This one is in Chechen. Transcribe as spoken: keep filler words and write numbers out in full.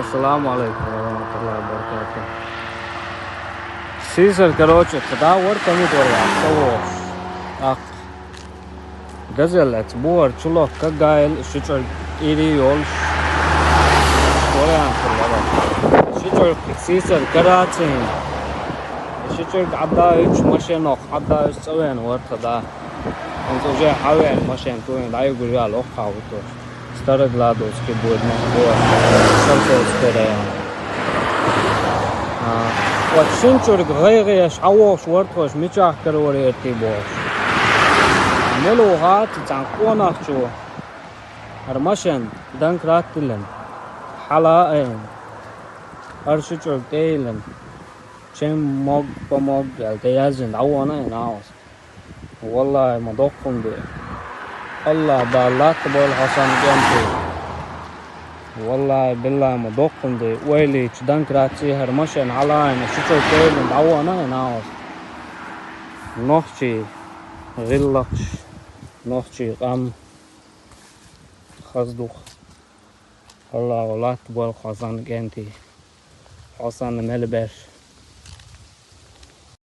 Ассаламу алейкум ва рахматуллахи ва баракатух. Сийсара, короче, тха да вар, тӀамит вар, яхаш, цӀа вогӀуш. ТӀаккха газеллаца бухара чулакха гайла ши чӀург ири йолуш вариант хир вара. Ши чӀург сийсара карацийна. Ши чӀург Ӏадда а йуьтуш, машенах Ӏадда а йуьтуш цӀа веана вара тха да. ХӀинца уже хьавеана машен ту вайн дӀаюгуш ваьлла, охьахьа вуьтуш. Старогладовский будет, ма бо, Салтовский район. А, вот шин чӀург гӀайгӀа еш хьавогӀуш вара тхо, мичахь карор вара тӀе бохуш. Мила ву хац, цхьана къонахчо хӀара машен данкраттиллина, хьала а айина, хӀара ши чӀург тӀе а йиллина, чем мог, помог аьлла, тӀе яздина, дӀавахана а айина, Ӏа васа. Валлахьи, ма доккха хӀума ду. Аллахь Дала латта бойла хьо санна кӀентий. Валлахьи, биллахьи, ма доккха хӀума ду. Ойла йича, данкраттийна хӀара машен хьала а айина, ши чӀург тӀе а йиллина, дӀавахана а айина, Ӏа васа. Нохчий гӀиллакхаш, нохчий къам хаза ду-кх. Аллахьо латта бойла хьо санна кӀентий. Хьо санна мел берш.